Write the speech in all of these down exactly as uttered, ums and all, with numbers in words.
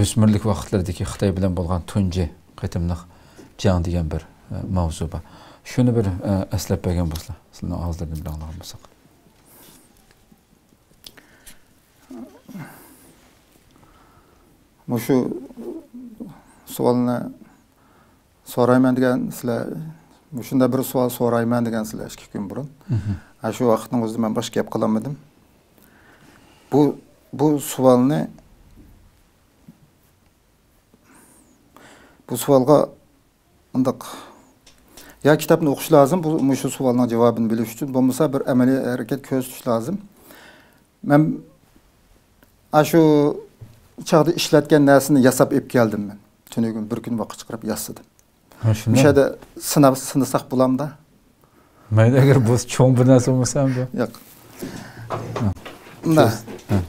ئۆسمۈرلۈك ۋاقىتلىرىدىكى خىتاي بىلەن بولغان تۇنجى قېتىملىق جەڭ دېگەن بىر، ئە، ماۋزۇ بار. شۇنى بىر، ئە، ئەسلەپ بەرگەن بولسىلا، سىلەرنىڭ ئاغزىلىرىدىن بىر ئاڭلىغان بولساق. مۇشۇ سوئالنى سورايمەن دېگەن سىلەر، مۇشۇنداق بىر سوئال سورايمەن دېگەن سىلەر ئىككى كۈن بۇرۇن. مھم. ھە، شۇ ۋاقىتنىڭ ئۆزىدە مەن باشقا گەپ قىلالمىدىم. بۇ، بۇ سوئالنى، بۇ سوئالغا ئۇنداق يا كىتابنى ئوقۇش لازىم، بۇ، مۇشۇ سوئالنىڭ جاۋابىنى بىلىش ئۈچۈن، بولمىسا بىر ئەمەلىي ھەرىكەت كۆرسىتىش لازىم. مەن ئاشۇ چاغدا ئىشلەتكەن نەرسىنى ياساپ ئېلىپ كەلدىم مەن. تۈنۈگۈن بىر كۈن ۋاقىت چىقىرىپ ياسىدىم. ھە، شۇنداق. مۇشۇ يەردە سىناپ، سىنىساق بولامدا؟ مەيلى، ئەگەر بۇ چوڭ بىر نەرسە بولمىسا ئەمدى. ياق. ھە. مۇنداق. ھە.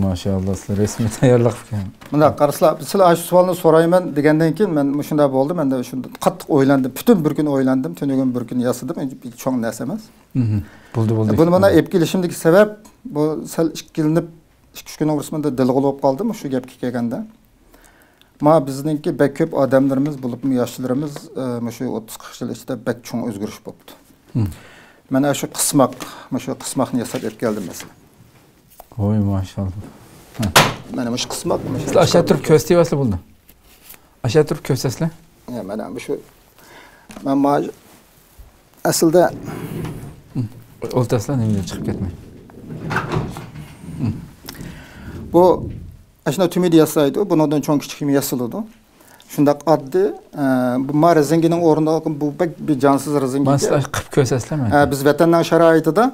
ماشائاللا، سىلەر رەسمىي تەييارلىق ئىكەن. مۇنداق قارىسىلا، سىلەر ئاشۇ سوئالنى سورايمەن دېگەندىن كېيىن مەن مۇشۇنداق بولدى. مەن شۇنداق قاتتىق ئويلاندىم. پۈتۈن بىر كۈن ئويلاندىم. تۈنۈگۈن بىر كۈن ياسىدىم. چوڭ نەرسە ئەمەس. مھم. بولدى، بولدى. بۇنى مانا ئېلىپ كېلىشىمدىكى سەۋەب، بۇ سەل ئىككىلىنىپ، ئىككى، ئۈچ كۈننىڭ ئورىسىدا دىلغا بولۇپ قالدىم شۇ گەپكە كەلگەندە. ما بىزنىڭكى بەك كۆپ ئادەملىرىمىز، بولۇپمۇ ياشلىرىمىز، ئە، مۇشۇ ئوتتۇز قىرىق يىل ئىچىدە بەك چوڭ ئۆزگىرىش بوپتۇ. مم. مەن ئاشۇ قىسماق، مۇشۇ قىسماقنى ياساپ ئېلىپ كەلدىم مەسىلەن. ۋاي، ماشائاللا. ھە. مانا مۇشۇ قىسماق، مۇشۇ سىز ئاشۇ تۇرۇپ كۆرسىتىۋەرسىلە بولدى. ئاشۇ تۇرۇپ كۆرسەتسىلە. يا، مانا مۇشۇ، مەن ما-، ئەسلىدە ئولتۇرسىلا، نېمىدىن چىقىپ كەتمەي. بۇ ئاشۇنداق تۈمىدە ياسايدۇ. بۇنىڭدىن چوڭ كىچىك ياسىلىدۇ. شۇنداق ئاددىي. ئە، بۇ ما رېزىنكىنىڭ ئورنىدا بۇ بەك بىر جانسىز رېزىنكا. مانا سىلەر قىلىپ كۆرسەتسىلە مانا. ئە، بىز ۋەتەننىڭ شارائىتىدا،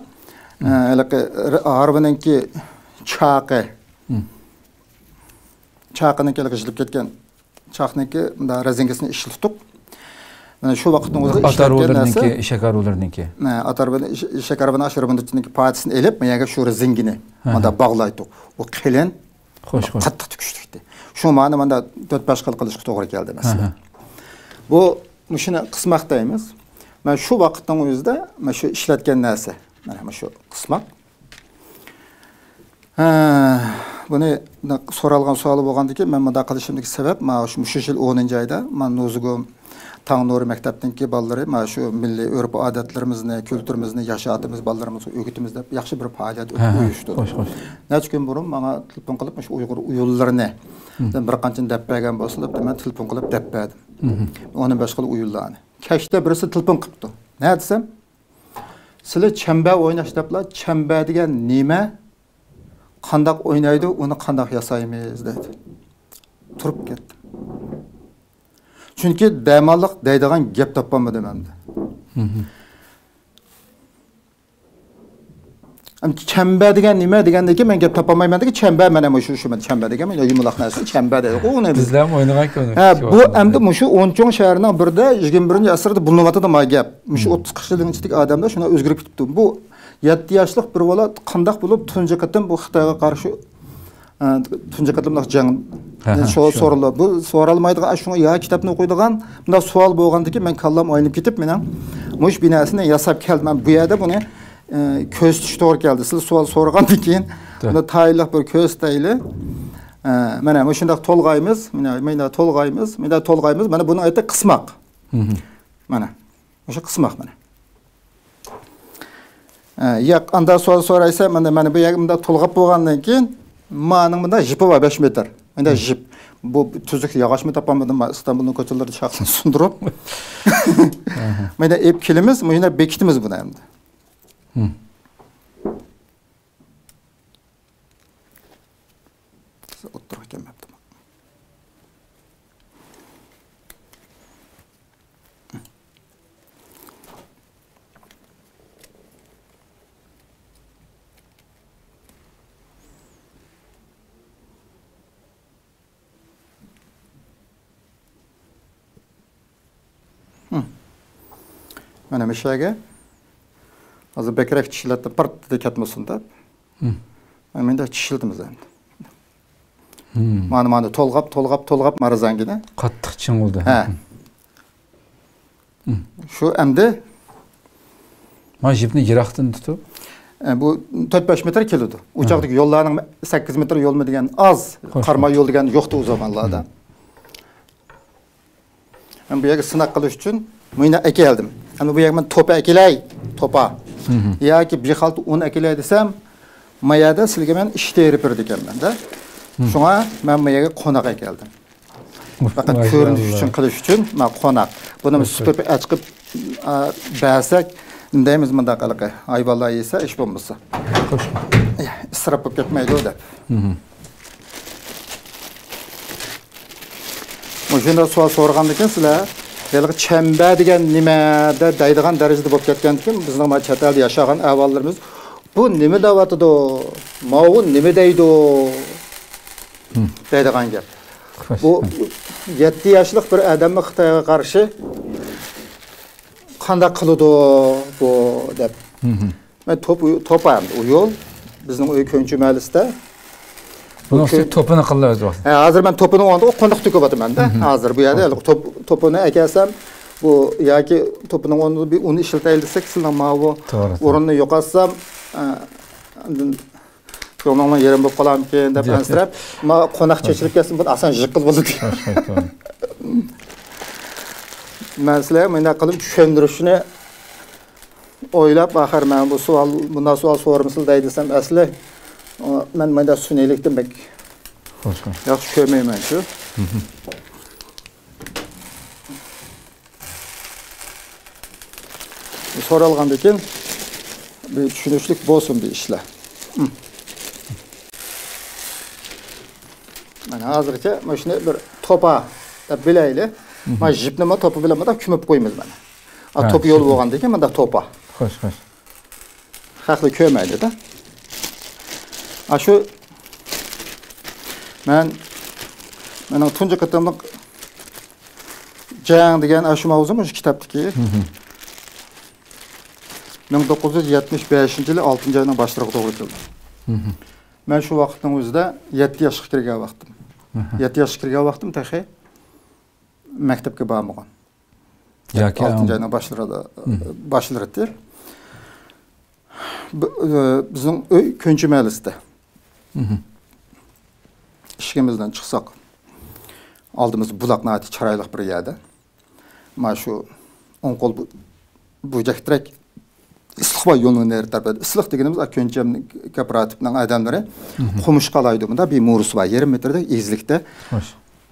ئە، ھېلىقى ر-، ھارۋىنىڭكى چاقى. مم. چاقىنىڭكى ھېلىقى يىرتىلىپ كەتكەن چاقنىڭكى مۇنداق رېزىنكىسىنى ئىشلىتىتتۇق. مانا شۇ ۋاقىتنىڭ ئۆزىدە ئىشلەتكەن نەرسە. ئات ھارۋىلىرىنىڭكى، ئېشەك ھارۋىلىرىنىڭكى. مە، ئات ھارۋىنى، ئېش-، ئېشەك ھارۋىنى ئاشۇ رېمونتچىنىڭكى پارچىسىنى ئېلىپ، مانا يەرگە شۇ رېزىنكىنى ھە، مانا ھە. باغلايتتۇق. ئۇ قېلىن، خوش، خوش. قاتتىق تۈكۈشلۈكتى. شۇ مانا مانا تۆت بەش خىل قىلىشقا توغرا كەلدى مەسىلەن. ھە، ھە. بۇ، مۇشۇنى قىسماق دەيمىز. مانا شۇ ۋاقىتنىڭ ئۆزىدە مانا شۇ ئىشلەتكەن نەرسە. مانا شۇ قىسماق. ھە، بۇنى سورالغان سوئالى بولغاندىكىن، مەن مۇنداق قىلىشىمدىكى سەۋەب، مانا شۇ، مۇشۇ يىل ئونىنچى ئايدا مانا نۇزۇگۇم تاڭ نۇرى مەكتەپنىڭكى بالىلىرى مانا شۇ مىللىي ئۆرپ-ئادەتلىرىمىزنى، كۈلتۈرىمىزنى، ياشاتىمىز، بالىلىرىمىزغا ئۆگىتىمىز دەپ ياخشى بىر پائالىيەت ھە، ھە. ئۇيۇشتۇردى. خوش، خوش. نەچچە كۈن بۇرۇن ماڭا تېلېفون قىلىپ، مۇشۇ ئۇيغۇر ئويۇنلىرىنى مم. بىر قانچىنى دەپ بەرگەن بولسىلا، دەپ مەن تېلېفون قىلىپ دەپ بەردىم. مم. ئون بەش خىل ئويۇنلارنى. كەچتە بىرسى تېلېفون قىپتۇ. نە دېسەم، سىلەر چەمبە ئويناش دەپلا، چەمبە دېگەن نېمە؟ قانداق ئوينايدۇ؟ ئۇنى قانداق ياسايمىز؟ دېدى. تۇرۇپ كەتتىم. چۈنكى دەماللىق دەيدىغان گەپ تاپالمىدىم ئەمدى. مم. ئەمدى چەمبە دېگەن نېمە دېگەندىن كېيىن مەن گەپ تاپالمايمەن دېگەن، چەمبە مانا مۇشۇ، شۇ چەمبە دېگەن، مانا يۇمىلاق نەرسە، چەمبە دەيدۇ. ئۇنى بىزلەر ھەم ئوينىغان كۆرۈنۈش ھە، شۇ بۇ ۋاقىتتا. ئەمدى مۇشۇ ئون چوڭ شەھەرنىڭ بىرىدە يىگىرمە بىرىنچى ئەسىردە بولۇنۇۋاتىدۇ ما گەپ. مۇشۇ مم. ئوتتۇز قىرىق يىلنىڭ ئىچىدىكى ئادەملەر شۇنداق ئۆزگىرىپ كېتىپتۇ. بۇ يەتتە ياشلىق بىر بالا قانداق بولۇپ تۇنجى قېتىم بۇ خىتايغا قارشى، ئە، تۇنجى قېتىملىق جەڭ ھە، ھە، شۇ شۇ. سورىلىدۇ. بۇ سورالمايدىغان، شۇڭا يا كىتابنى ئوقۇيدىغان مۇنداق سوئال بولغاندىكىن مەن كاللام ئايلىنىپ كېتىپ، مېنىڭ مۇشۇ بىر نەرسىنى ياساپ كەلدىم. مەن بۇ يەردە بۇنى ئە، كۆرسىتىش توغرا كەلدى. سىز سوئال سورىغاندىن كېيىن، بۇنى تەييارلىق بىر كۆرسىتەيلى. ئە، مانا مۇشۇنداق تولغايمىز، مانا، مانا تولغايمىز، مانا تولغايمىز. مانا بۇنىڭ ئاتى قىسماق. مم. مانا، مۇشۇ قىسماق مانا. ئە، ياق، ئاندا سوئال سورايسا، مانا، مانا بۇ يەرگە مۇنداق تولغاپ بولغاندىن كېيىن، مانىڭ مۇنداق جىپى بار، بەش مېتىر. مانا جىپ. بۇ تۈزۈك ياغاچمۇ تاپالمىدىم، مەن ئىستانبۇلنىڭ كوچىلىرىدا چاقسىنى سۇندۇرۇپ. مانا ئېلىپ كېلىمىز، مانا بېكىتىمىز بۇنى ئەمدى. مم. ئوتتۇرىغا كەلمەپتۇ. مانا مۇشۇ يەرگە ھازىر بەكرەك چىشلەتتىم، پىرت دېدى كەتمىسۇن دەپ. مانا مۇنداق چىشلىتىمىز ئەمدى. مانا، مانا تولغاپ، تولغاپ، تولغاپ مارزاڭگىنى. قاتتىق چىڭ بولدى. ھە. شۇ ئەمدى. مانا جىپنى يىراقتىن تۇتۇپ. ئە، بۇ تۆت بەش مېتىر كېلىدۇ. ئۇ چاغدىكى يوللارنىڭ سەككىز مېتىر يولمۇ دېگەن ئاز، قاراماي يول دېگەن يوقتى ئۇ زامانلاردا. مەن بۇ يەرگە سىناق قىلىش ئۈچۈن مۇينى ئەكەلدىم. ئەمدى بۇ يەرگە مەن توپا ئەكېلەي، توپا. ياكى بىر خالتا ئۇن ئەكېلەي دېسەم، ما يەردە سىلىگە مەن ئىش تېرىپ بېرىدىكەنمەن-دە. شۇڭا مەن ما يەرگە قوناق ئەكەلدىم. پەقەت كۆرۈنۈش ئۈچۈن قىلىش ئۈچۈن، ما قوناق. بۇنى سۈپۈرۈپ ئەچىقىپ، ئا، بەرسەك، دەيمىز مۇنداق ھېلىقى ھايۋانلار يېسە، ئىش بولمىسا. ئىسراپ بولۇپ كەتمەيدۇ دەپ. مۇشۇنداق سوئال سورىغاندىكىن سىلەر، ھېلىقى چەمبە دېگەن نېمە دە-، دەيدىغان دەرىجىدە بولۇپ كەتكەنكىن، بىزنىڭ مانا چەت ئەلدە ياشىغان ئەھۋاللىرىمىز، بۇ نېمە دەۋاتىدۇ؟ ماۋۇ نېمە دەيدۇ؟ دەيدىغان گەپ. بۇ يەتتە ياشلىق بىر ئادەممۇ خىتايغا قارشى قانداق قىلىدۇ بۇ دەپ. مەن توپ، توپا ئەمدى ئۇ يول. بىزنىڭ ئۆي كۆنچى مەھەللىسىدە. بۇنىڭ ئۈستىگە توپىنى قىلىۋەتتى. ھە، ھازىر مەن توپىنىڭ ئورنىدا قونداق تۆكۈۋاتىمەن-دە. ھازىر بۇ يەردە توپ، توپىنى ئەكەلسەم، بۇ ياكى توپىنىڭ ئورنىدا بىر ئۇن ئىشلىتەيلى دېسەك، سىلەر ماۋۇ ئورۇننى يوقاتسام، ئە، ئاندىن كۆڭلۈڭلار يېرىم بولۇپ قالارمىكىن دەپ ئەنسىرەپ، ما قوناق چېچىلىپ كەتسۇن، بۇنى ئاسان يىققىلى بولىدۇ. مەن سىلەرگە مۇنداق قىلىپ چۈشەندۈرۈشنى ئويلاپ، ئاخىر مەن بۇ سوئال، بۇنداق سوئال سورىمىسىلا دەي دېسەم، ئەسلى، ئۇ، مەن مۇنداق سۈنئىيلىكتىن بەك ياخشى كۆرمەيمەن شۇ. سورالغاندىن كېيىن بىر چۈشىنىشلىك بولسۇن بىر ئىشلار. مانا ھازىرچە مۇشۇنى بىر توپا دەپ بىلەيلى. مانا جىپنىمۇ توپا بىلەن مۇنداق كۆمۈپ قويىمىز مانا. ئا، توپا يول بولغاندىن كېيىن مۇنداق توپا. خوش، خوش. خەقلەر كۆرمەيدۇ-دە. ئاشۇ مەن، مېنىڭ تۇنجى قېتىملىق جەڭ دېگەن ئاشۇ ماۋزۇ مۇشۇ كىتابتىكى. مىڭ توققۇز يۈز يەتمىش بەشىنچى يىلى ئالتىنچى ئاينىڭ باشلىرىغا توغرا كېلىدۇ. مەن شۇ ۋاقىتنىڭ ئۆزىدە يەتتە ياشقا كىرگەن ۋاقتىم. يەتتە ياشقا كىرگەن ۋاقتىم تېخى مەكتەپكە بارمىغان. ياكى ئالتىنچى ئاينىڭ باشلىرىدا، باشلىرىدى. بىزنىڭ ئۆي كۆنچى مەھەللىسىدە. ئىشىكىمىزدىن چىقساق، ئالدىمىزدا بۇلاق، ناھايىتى چىرايلىق بىر يەردە. مانا شۇ ئوڭ قول بۇ، بۇ جەكتىرەك ئىسلىق بار يولنىڭ نېرى تەرىپىدە. ئىسلىق دېگىنىمىز، كۆنچەم كوپىراتىپنىڭ ئادەملىرى قومۇش قالايدۇ. مۇندا بىر مورىسى بار، يېرىم مېتىردەك ئېگىزلىكتە.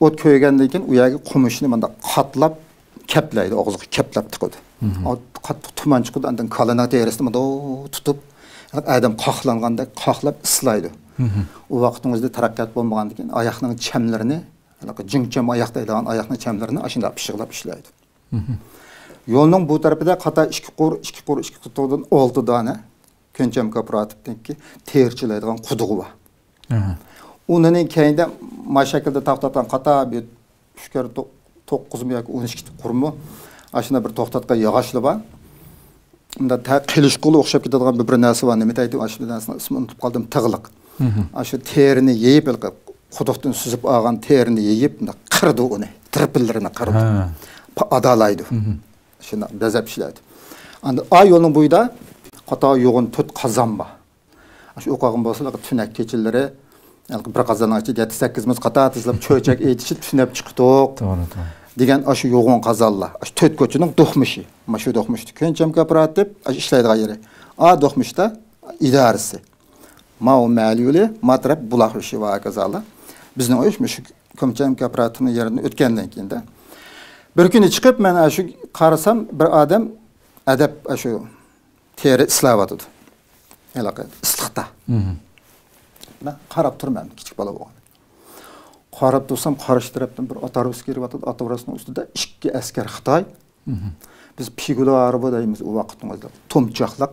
ئوت كۆيگەندىن كېيىن ئۇ يەرگە قومۇشنى مۇنداق قاتلاپ كەپلەيدۇ، ئاغزىغا كەپلەپ تىقىدۇ. قاتتىق تۇمان چىقىدۇ، ئاندىن كالىنىڭ تېرىسىنى مۇنداق تۇتۇپ، ئادەم قاقلانغاندەك قاقلاپ ئىسلايدۇ. ئۇ ۋاقىتنىڭ ئۆزىدە تەرەققىيات بولمىغاندىكىن ئاياقنىڭ چەملىرىنى، جىڭچەم ئاياق دەيدىغان ئاياقنىڭ چەملىرىنى ئاشۇنداق پىششىقلاپ ئىشلەيدۇ. يولنىڭ بۇ تەرىپىدە قاتا ئىككى قۇر، ئىككى قۇر، ئىككى قۇردىن ئالتە دانە كۆنچەم كوپىراتىپنىڭكى تېرە چىلايدىغان قۇدۇقى بار. ئۇنىڭ كەينىدە ما شەكىلدە تاختاتقان قاتا بىر ئۈچ كەر تو-، توققۇزمۇ ياكى ئون ئىككى قۇرمۇ ئاشۇنداق بىر توختاتقان ياغاچلا بار. مۇنداق تا-، قىلىچقىغا ئوخشاپ كېتىدىغان بىر، بىر نەرسە بار. نېمە دەيدۇ؟ ئاشۇ نەرسىنىڭ ئىسمىنى ئۇنتۇپ قالدىم. تىغلىق. ئاشۇ تېرىنى يېيىپ، ھېلىقى قۇدۇقتىن سۈزۈپ ئالغان تېرىنى يېيىپ، مۇنداق قىرىدۇ ئۇنى. تىرپىنلىرىنى قىرىدۇ. پا-، ئادالايدۇ. شۇنداق بېزەپ ئىشلەيدۇ. ئاندىن ئا يولنىڭ بويىدا قاتا يوغان تۆت قازان بار. شۇ ئوقۇغان بولسا، تۈنەك كېچىلىرى بىر قازاننىڭ ئىچىدە يەتتە سەككىز مۇز قاتار تىزىلىپ، چۆچەك ئېيتىشىپ، تۈنەپ چىقتۇق. توغرا، توغرا. دېگەن ئاشۇ يوغان قازانلار. ئاشۇ تۆت كوچىنىڭ دوقمۇشى. مانا شۇ دوقمۇشتا كۆنچەم كوپىراتىپ، ئاشۇ ئىشلەيدىغان يېرى. ئا دوقمۇشتا ئىدارىسى. ماۋۇ مەھەللە يولى، ما تەرەپ بۇلاق يۈرۈشى ۋە ھاكازالا. بىزنىڭ ئۆي مۇشۇ كۆنچەم كوپىراتىپنىڭ يېرىدىن ئۆتكەندىن كېيىندە. بىر كۈنى چىقىپ، مەن ئاشۇ قارىسام، بىر ئادەم ئەدەپ ئاشۇ تېرە ئىسلاۋاتىدۇ. ھېلىقى ئىسلىقتا. مەن قاراپ تۇرىمەن، كىچىك بالا بولغان. قاراپ تۇرسام، قارشى تەرەپتىن بىر ئات ھارۋىسى كېلىۋاتىدۇ. ئات ھارۋىسىنىڭ ئۈستىدە ئىككى ئەسكەر خىتاي. بىز پىگۇلا ھارۋا دەيمىز ئۇ ۋاقىتنىڭ ئۆزىدە. تومچاقلىق.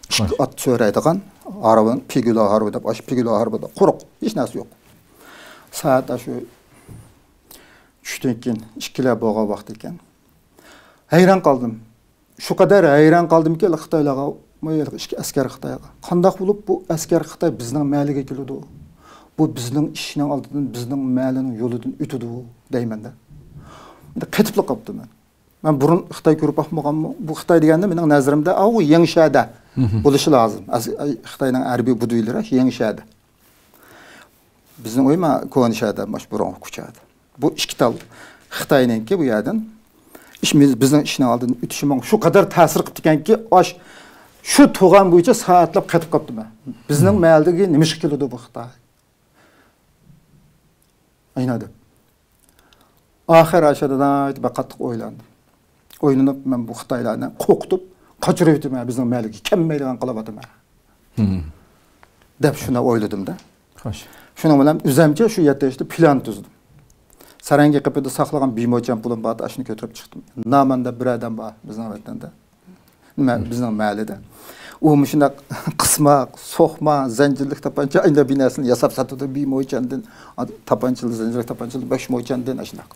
ئىككى ئات سۆرەيدىغان ھارۋىنى پىگۇلا ھارۋا دەپ، ئاشۇ پىگۇلا ھارۋىدا قۇرۇق، ھېچ نەرسە يوق. سائەت ئاشۇ چۈشتىن كېيىن ئىككىلەر بولغان ۋاقىت ئىكەن. ھەيران قالدىم. شۇ قەدەر ھەيران قالدىمكى، خىتايلارغا، ئىككى ئەسكەر خىتايغا. قانداق بولۇپ بۇ ئەسكەر خىتاي بىزنىڭ مەھەللىگە كېلىدۇ؟ بۇ بىزنىڭ ئىشىكنىڭ ئالدىدىن، بىزنىڭ مەھەللىنىڭ يولىدىن ئۆتىدۇ دەيمەن-دە. قېتىپلا قاپتىمەن. مەن بۇرۇن خىتاي كۆرۈپ باقمىغانمۇ؟ بۇ خىتاي دېگەندە مېنىڭ نەزىرىمدە، ئاۋۇ يېڭشەدە بولۇشى لازىم. ئەس-، ئەي، خىتاينىڭ ھەربىي بۇدۇيلىرى يېڭى شەھەردە. بىزنىڭ ئۆي ما كونا شەھەردە، ماش بۇرۇنقى كوچادا. بۇ ئىككى تال خىتاينىڭكى بۇ يەردىن. ئىش، بىز-، بىزنىڭ ئىشنىڭ ئالدىدىن ئۆتۈشى ماڭا شۇ قەدەر تەسىر قىپتىكەنكى، ئاش، شۇ توغان بويىچە سائەتلەپ قېتىپ قاپتىمەن. بىزنىڭ مەھەللىگە نېمىشقا كېلىدۇ بۇ خىتاي؟ ئاينا دەپ. ئاخىر ئاشۇ دادايتى بەك قاتتىق ئويلاندىم. ئويلىنىپ، مەن بۇ خىتايلارنى قورقۇتۇپ، قاچۇرۇۋېتىمەن، بىزنىڭ مەھەللىگە كەلمەيدىغان قىلىۋاتىمەن. دەپ شۇنداق ئويلىدىم-دە. خوش. شۇنىڭ بىلەن ئۆزەمچە شۇ يەتتە ياشتا پىلان تۈزدۈم. سەرەڭگە قېپىدا ساقلىغان بىموچەن پۇلۇم بار، ئاشۇنى كۆتۈرۈپ چىقتىم. نامان دەپ بىر ئادەم بار بىزنىڭ ۋەتەندە. مە-، بىزنىڭ مەھەللىدە. ئۇ مۇشۇنداق قىسماق، سوقما، زەنجىرلىك تاپانچا، ئاينا بىر نەرسىنى ياساپ ساتىدۇ، بىموچەندىن، تاپانچىلار، زەنجىرلىك تاپانچىلار، بەش موچەندىن، ئاشۇنداق.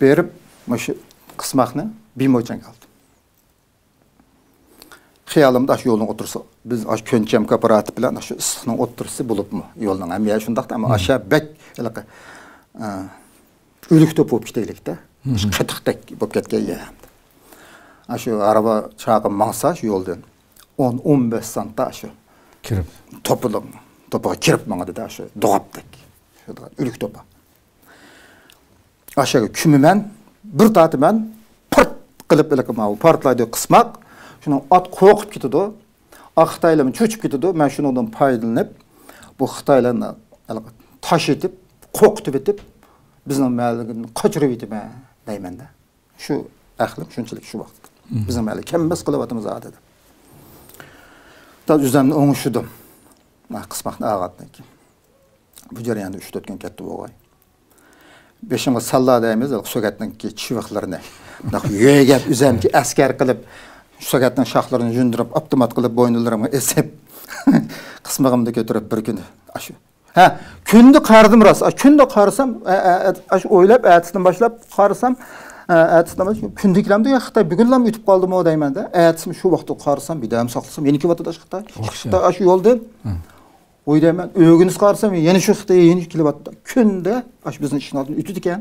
بېرىپ، مۇشۇ قىسماقنى بىموچەنگە ئالدىم. خىيالىمدا ئاشۇ يولنىڭ ئوتتۇرىسى، بىز ئاشۇ كۆنچەم كوپىراتىپ بىلەن ئاشۇ ئىسسىقنىڭ ئوتتۇرىسى بولۇپمۇ، يولنىڭ ھەممە يېرى شۇنداق، ئەمما ئاشۇ بەك ھېلىقى، ئە، ئۆلۈك توپا بولۇپ كېتەيلىكتە. قېتىقتەك بولۇپ كەتكەن يەر. ئاشۇ ئارابا چاقىم ماڭسا شۇ يولدىن ئون، ئون بەش سانتا شۇ كىرىپ. توپىلىق، توپىغا كىرىپ ماڭىدىدا شۇ دوغاپتەك. شۇ ئۆلۈك توپا. ئاشۇ كۈمىمەن، بىر تارتىمەن، پىرت قىلىپ ھېلىقى ماۋۇ پارتلايدۇ قىسماق. شۇنىڭ ئات قورقۇپ كېتىدۇ. ئاق خىتايلارمۇ چۆچۈپ كېتىدۇ. مەن شۇنىڭدىن پايدىلىنىپ، بۇ خىتايلارنى ھېلىقى تاش ئېتىپ، قورقۇتۇۋېتىپ، بىزنىڭ مەھەللىدىن قاچۇرۇۋېتىمەن دەيمەن-دە. شۇ ئەقلىم شۇنچىلىك شۇ ۋاقىتتا. بىزنىڭ مەھەللە كەممەس قىلىۋاتىمىز ھازىر. تا ئۆزۈمنى ئوڭشىدىم. مانا قىسماقنى ئالغاندىن كېيىن. بۇ جەرياندا ئۈچ تۆت كۈن كەتتى بولغاي. بېشىمغا ساللا دەيمىز، سۆگەتنىڭكى چىۋىقلىرىنى. مۇنداق يۆگەپ، ئۆزۈمچە ئەسكەر قىلىپ، سۆگەتنىڭ شاخلىرىنى يۇيۇندۇرۇپ، ئاپتومات قىلىپ، بوينۇلىرىمغا ئېسىپ، قىسمىقىمنى كۆتۈرۈپ بىر كۈنى. ئاشۇ. ھە، كۈندە قارىدىم راست. ئا، كۈندە قارىسام، ئە، ئە، ئە، ئاشۇ ئويلاپ، ئەتىسىدىن باشلاپ قارىسام، ئە، ئەتىسىدىن باشلاپ، كۈندە كېلەمدۇ يا خىتاي، بۈگۈنلامۇ ئۆتۈپ قالدىمۇ دەيمەن-دە. ئەتىسىمۇ شۇ ۋاقىتتا قارىسام، بىردەم ساقلىسام، يەنە كېلىۋاتىدۇ ئاشۇ خىتاي. ئوخشاش. خىتاي ئاشۇ يولدىن. ئوي دەيمەن، ئۆگىنىپ قارىسام، يەنە شۇ خىتاي يەنە كېلىۋاتىدۇ. كۈندە ئاشۇ بىزنىڭ ئىشىكنىڭ ئالدىدىن ئۆتىدىكەن.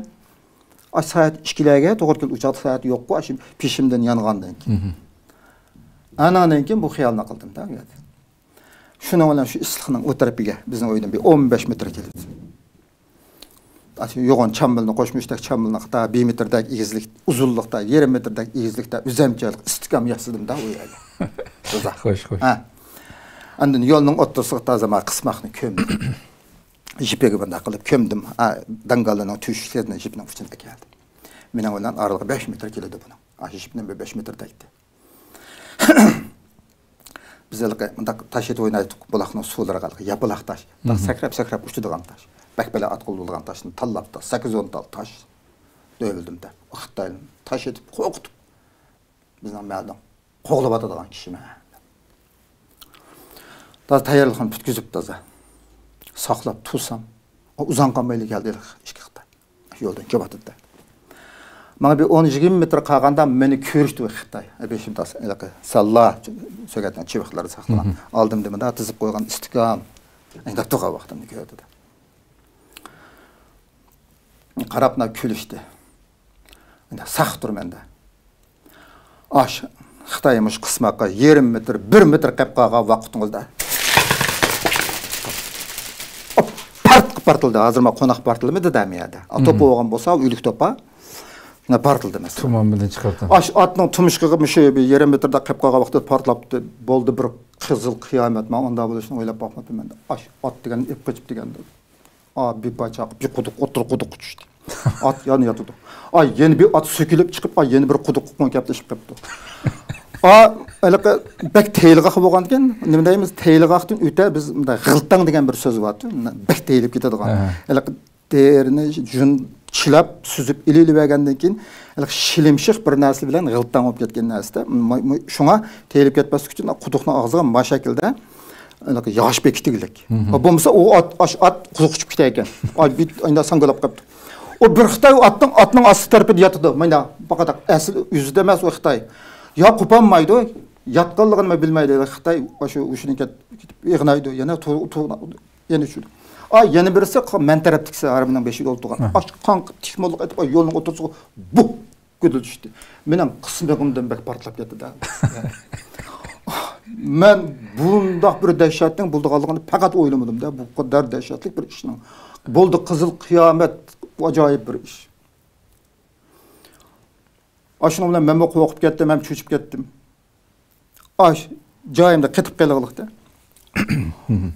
ئاشۇ سائەت ئىككىلەرگە توغرا كېلىدۇ. ئۇ چاغدا سائەت يوققۇ، ئاشۇ پېشىمدىن يانغاندىن كېيىن. ئاناندىن كېيىن بۇ خىيالنى قىلدىم-دە. شۇنىڭ بىلەن شۇ ئىسسىقنىڭ ئۇ تەرىپىگە بىزنىڭ ئۆيدىن بىر ئون بەش مېتىر كېلىدۇ. ئاشۇ يوغان چامبىلىنى قوشما ئۈستەك چامبىلىنى تا بىر مېتىردەك ئېگىزلىك، ئۇزۇنلۇقتا، يېرىم مېتىردەك ئېگىزلىكتە ئۆزەمچىلىك ئىستىكام ياسىدىم-دە ئۇ يەرگە. خوش، خوش. ھە. ئاندىن يولنىڭ ئوتتۇرىسىغا تازا ما قىسماقنى كۆمدۈم. يىپىگە بۇنداق قىلىپ كۆمدۈم. ھە، داڭگاللىنىڭ تۆشۈكلىرىنى يىپنىڭ ئۇچىنى ئەكەلدىم. مېنىڭ بىلەن ئارىلىقى بەش مېتىر كېلىدۇ بۇنىڭ. ئاشۇ يىپنى بىر بەش مېتىر دەيتتى. بىز ھېلىقى مۇنداق تاش ئېتىپ ئوينايتتۇق، بۇلاقنىڭ سۇلىرىغا ھېلىقى ياپىلاق تاش. مۇنداق سەكرەپ-سەكرەپ ئۇچىدىغان تاش. بەك بەلە ئاتقىلى بولىدىغان تاشتىن تاللاپ، سەككىز ئون تال تاش دۆۋىلىدىم-دە. خىتاينى تاش ئېتىپ قورقۇتۇپ، بىزنىڭ مەھەللىدىن قوغلاۋاتىدىغان كىشىمەن. تازا تەييارلىقىنى پۈتكۈزۈپ تازا ساقلاپ تۇرسام، ئۇزاق قالمايلا كەلدى ئىككى خىتاي. يولدىن كېلىۋاتىدۇ. ماڭا بىر ئون يىگىرمە مېتىر قالغاندا مېنى كۆرۈشتى بۇ خىتاي. بېشىمدا ھېلىقى ساللا سۆگەتنىڭ چىۋىقلىرى ساقلىغان. ئالدىمدا مۇنداق تىزىپ قويغان ئىستىكان. ئەينەك تۇرغان ۋاقتىمنى كۆردى. قاراپلا كۈلۈشتى. مۇنداق ساق تۇرىمەن-دە. ئاش، خىتاي مۇشۇ قىسماققا يېرىم مېتىر، بىر مېتىر قېلىپ قالغان ۋاقتىڭىزدا پارت قىلىپ پارتلىدى. ھازىر ما قوناق پارتلىمىدى دەم يەردە. توپا بولغان بولسا، ئۆلۈك توپا. شۇنداق پارتلىدى مەسىلەن. تۇمان بىلەن چىقىرىپ. ئاش ئاتنىڭ تۇمشۇقىغا مۇشۇ بىر يېرىم مېتىردا قېلىپ قالغان ۋاقتىدا پارتلاپتۇ. بولدى بىر قىزىل قىيامەت. مانا ئۇنداق بولۇشىنى ئويلاپ باقماپتىمەن. ئاش ئات دېگەن ئېپ قېچىپ دېگەندە. ئا، بىر پاچاق، بىر قۇدۇق، ئوتتۇرا قۇدۇققا چۈشتى. ئات يەنە ياتىدۇ. ئا، يەنە بىر ئات سۆكۈلۈپ چىقىپ، ئا، يەنە بىر قۇدۇققا قونۇپ كەپتۇ، ئىشىپ قېپتۇ. ئا، ھېلىقى بەك تەيلىغاق بولغانىكەن، نېمە دەيمىز، تەيلىغاقتىن ئۆتە بىز مۇنداق غىلتاڭ دېگەن بىر سۆز بارتى، بەك تەيلىپ كېتىدىغان. ھە. ھېلىقى تېرىنى جۇن چىلاپ سۈزۈپ ئېلىۋەرگەندىن كېيىن، ھېلىقى شىلىمشىق بىر نەرسە بىلەن غىلتاڭ بولۇپ كەتكەن نەرسىدە. م-، م-، شۇڭا تېيىلىپ كەتمەسلىك ئۈچۈن قۇدۇقنىڭ ئاغزىغا ما شەكىلدە ھېلىقى ياغاچ بېكىتىلگەن. بولمىسا ئۇ ئات، ئاش-، ئات قۇدۇققا چۈشۈپ كېتەركەن. ئاي، بىت ئاينا ساڭگىلاپ قاپتۇ. ئۇ بىر خىتاي ئاتنىڭ، ئاتنىڭ ئاستى تەرىپىدە ياتىدۇ. مانا پاقاداق ئەسلى ئۆزىدە ئەمەس ئۇ خىتاي. يا قوپالمايدۇ، ياتقانلىقىنى بىلمەيدۇ. خىتاي شۇ ھوشىدىن كېتىپ، كېتىپ ئېغىنايدۇ. يەنە تۇ-، تۇ-، يەنە چۈشىدۇ. ئاي، يەنە بىرسى ق-، مەن تەرەپتىكىسى ھارۋىنىڭ بېشىدا ئولتۇرغان. ئاش قاڭقىپ تىك موللۇق ئېتىپ، ئاي، يولنىڭ ئوتتۇرىسىغا بۇ! گۈدۈل چۈشتى. مېنىڭ قىسمىقىمدىن بەك پارتلاپ كەتتى-دە. مەن بۇنداق بىر دەھشەتنىڭ بولىدىغانلىقىنى پەقەت ئويلىمىدىم-دە. بۇ قەدەر دەھشەتلىك بىر ئىشنىڭ. بولدى، قىزىل قىيامەت، ئاجايىپ بىر ئىش. ئاشۇنىڭ بىلەن مەنمۇ قورقۇپ كەتتىم ھەم چۆچۈپ كەتتىم. ئاش، جايىمدا قېتىپ قېلىغلىقتا.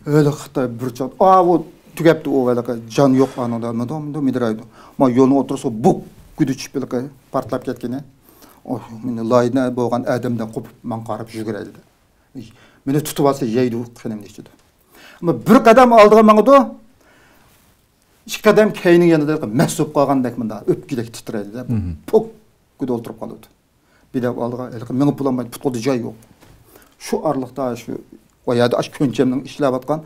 ھېلىقى خىتاي بىر چات، ئاۋۇ تۈگەپتۇ ئۇ ھېلىقى، جان يوق ئانىڭدا، مىدىم، مىدىم مىدىرايدۇ. ما يولنىڭ ئوتتۇرىسىغا بۇك گۈدۈ چۈشۈپ ھېلىقى پارتلاپ كەتكىنى. ئوي، مېنى لاينە بولغان ئادەمدىن قوپۇپ، ماڭا قاراپ يۈگۈرەيلى. مېنى تۇتۇۋالسا يەيدۇ، قېنىمنى ئىچىدۇ. ئەمما بىر قەدەم ئالدىغا ماڭىدۇ، ئىككى قەدەم كەينىگە يەنە مەس بولۇپ قالغاندەك مۇنداق ئۆپكىدەك تىترەيدۇ-دە، مم. پوك گۈدە ئولتۇرۇپ قالىدۇ. بىر دەپ ئالدىغا، ھېلىقى مېڭىپ بولالمايدۇ، پۇت-قولدا جاي يوق. شۇ ئارىلىقتا شۇ، ئۇ يەردە ئاشۇ كۆنچەمنىڭ ئىشلەۋاتقان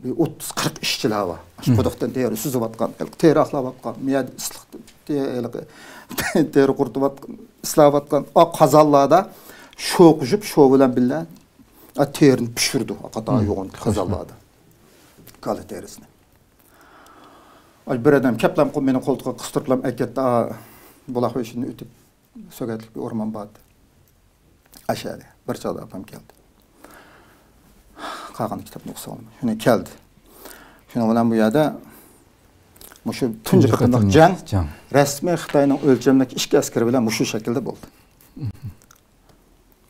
بىر ئوتتۇز قىرىق ئىشچىلار بار. ئاشۇ مم. قۇدۇقتىن تېرە سۈزۈۋاتقان، ھېلىقى تېرە ئاقلاۋاتقان، مۇ يەردە ئىسسىق تېرە، ھېلىقى تېرە قۇرۇتۇۋاتقان، ئىسلاۋاتقان، ئا قازانلاردا شوۋا قوشۇپ، شوۋا بىلەن بىللە، ئا تېرىنى پىشۇرىدۇ، ئا قاتار مم. يوغان قازانلاردا. كالا تېرىسىنى. ئاي، بىر ئادەم كەپلەم قۇ-، مېنى قولتۇققا قىستۇرۇپلام ئەكەتتى. ئا، بۇلاق بېشىدىن ئۆتۈپ، سۆگەتلىك بىر ئورمان بار ئىدى. ئاشۇ يەردە. بىر چاغدا ئاپام كەلدى. قالغان كىتابنى ئوقۇسا بولىدۇ. شۇنى كەلدى. شۇنىڭ بىلەن بۇ يەردە مۇشۇ تۇنجى تۇنجى قېتىملىق قېتىملىق جەڭ، جەڭ. رەسمىي خىتاينىڭ ئۆلچەملىك ئىككى ئەسكىرى بىلەن مۇشۇ شەكىلدە بولدى.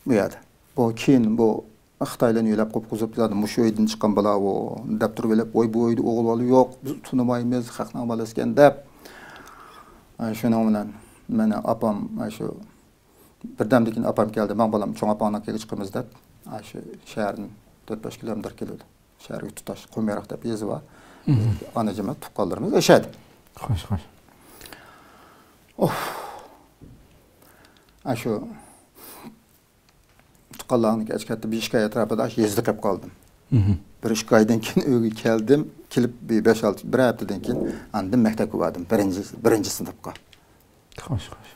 بۇ يەردە. بۇ كېيىن بۇ خىتايلارنى يۆلەپ قوپقۇزۇپ، زادى مۇشۇ ئۆيدىن چىققان بالا ئۇ، دەپ تۇرۇپ ئېلىپ، ۋاي، بۇ ئۆيدە ئوغۇل بالا يوق، بىز تونۇمايمىز، خەقنىڭ بالىسىكەن دەپ. ئە، شۇنىڭ بىلەن مېنى ئاپام، ئە، شۇ بىردەمدىن كېيىن ئاپام كەلدى، ماڭ بالام، چوڭ ئاپاڭنىڭكىگە چىقىمىز دەپ، ئە، شۇ شەھەردىن تۆت بەش كىلومېتىر كېلىدۇ. شەھەرگە تۇتاش، قۇمياراق دەپ يېزا بار. مم. ئانا جىمە تۇغقانلىرىمىز ئەشەدە. خوش، خوش. ئوھ. ئە، شۇ تۇغقانلارنىڭكى ئەچكەتتە بىر ئىككى ئاي ئەتراپىدا ئاشۇ يېزىدا قېلىپ قالدىم. مم. بىر ئىككى ئايدىن كېيىن ئۆيگە كەلدىم. كېلىپ بىر بەش ئالتە، بىر ھەپتىدىن كېيىن ئاندىن مەكتەپكە باردىم. بىرىنچى، بىرىنچى سىنىپقا. خوش، خوش.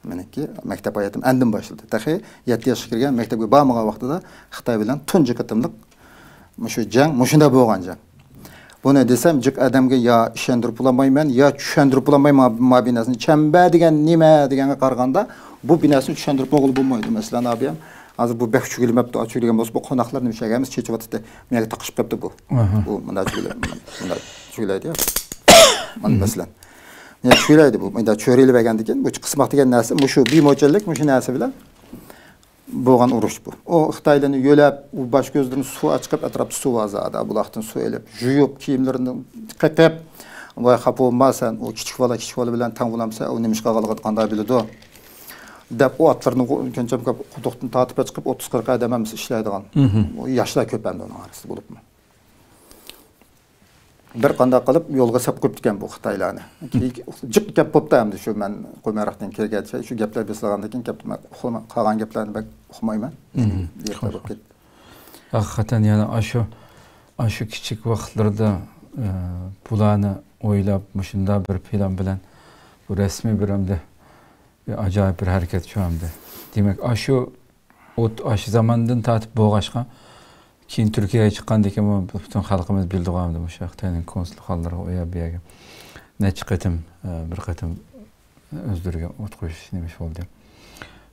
مېنىڭكى مەكتەپ ھاياتىم ئاندىن باشلىدى. تېخى يەتتە ياشقا كىرگەن، مەكتەپكە بارمىغان ۋاقتىدا خىتاي بىلەن تۇنجى قېتىملىق مۇشۇ جەڭ، مۇشۇنداق بولغان جەڭ. بۇنى دېسەم، جىق ئادەمگە يا ئىشەندۈرۈپ بولالمايمەن، يا چۈشەندۈرۈپ بولالمايمەن، ما، ما بىر نەرسىنى. چەمبە دېگەن نېمە دېگەنگە قارىغاندا، بۇ بىر نەرسىنى چۈشەندۈرۈپ بولغىلى بولمايدۇ. مەسىلەن، ئابىيەم ھازىر بۇ بەك چۈگىلىمەپتۇ، چۈگىلىگەن بولسا، بۇ قوناقلار نېمە ئىشلەرگە ئەمەس، چېچىۋاتىدۇ. مېڭىگە تاقىشىپ قېپتۇ بۇ. ئاھا. بۇ مۇنداق چۈگىلەي-، مۇنداق چۈگىلەيدۇ يا. مانا، مەسىلەن. مۇنداق چۈگىلەيدۇ بۇ. مۇنداق چۆرىلىۋەرگەندىن كېيىن، بۇ قىسماق دېگەن نەرسە، مۇشۇ بىر موچەنلىك، مۇشۇ نەرسە بىلەن بولغان ئۇرۇش بۇ. ئۇ خىتايلارنى يۆلەپ، ئۇ باش كۆزلىرىنى سۇ ئاچىقىپ، ئەتراپتا سۇ بار زادى، بۇلاقتىن سۇ ئېلىپ، يۇيۇپ، كىيىملىرىنى قېقىپ، ۋاي، خاپا بولما سەن، ئۇ كىچىك بالا، كىچىك بالا بىلەن تەڭ بولامسەن، ئۇ نېمە ئىش قىلغانلىقىنى قانداق بىلىدۇ؟ دەپ، ئۇ ئاتلىرىنى قۇ-، كۆنچەم قۇدۇقتىن تارتىپ چىقىپ، ئوتتۇز قىرىق ئادەم ھەممىسى ئىشلەيدىغان. مم. ئۇ ياشلار كۆپ ئەمدى ئۇنىڭ ئارىسىدا بولۇپمۇ. بىر قانداق قىلىپ يولغا سەپ قويۇپتىكەن بۇ خىتايلارنى. جىق گەپ بوپتۇ ئەمدى شۇ مەن قۇمياراقتىن كىرگەچ، شۇ گەپلەر بېسىلغاندىن كېيىن كەپتىمەن. ئۇخلىما-، قالغان گەپلەرنى بەك ئۇقمايمەن. مم. بىر خىل بولۇپ كەتتى. ھەقىقەتەن يەنە ئاشۇ، ئاشۇ كىچىك ۋاقىتلىرىدا، ئە، بۇلارنى ئويلاپ، مۇشۇنداق بىر پىلان بىلەن بۇ رەسمىي بىر ئەمدى بىر ئاجايىپ بىر ھەرىكەت شۇ ئەمدى. دېمەك، ئاشۇ ئوت، ئاشۇ زاماندىن تارتىپ بولغاچقا، كېيىن تۈركىيەگە چىققاندىن كېيىن بۇ پۈتۈن خەلقىمىز بىلىدىغۇ ئەمدى مۇشۇ خىتاينىڭ كونسۇلخانىلىرىغا ئۇ يەر بۇ يەرگە نەچچە قېتىم، ئە، بىر قېتىم ئۆزلىرىگە ئوت قويۇش نېمە ئىش بولدى.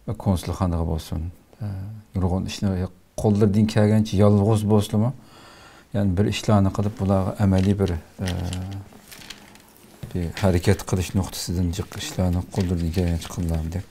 ۋە كونسۇلخانىغا بولسۇن، ئە، نۇرغۇن ئىشنى قوللىرىدىن كەلگەنچە يالغۇز بولسىمۇ، يەنى بىر ئىشلارنى قىلىپ، بۇلارغا ئەمەلىي بىر، ئە، بىر ھەرىكەت قىلىش نۇقتىسىدىن جىق ئىشلارنى قوللىرىدىن كەلگەنچە قىلىدۇ ئەمدى.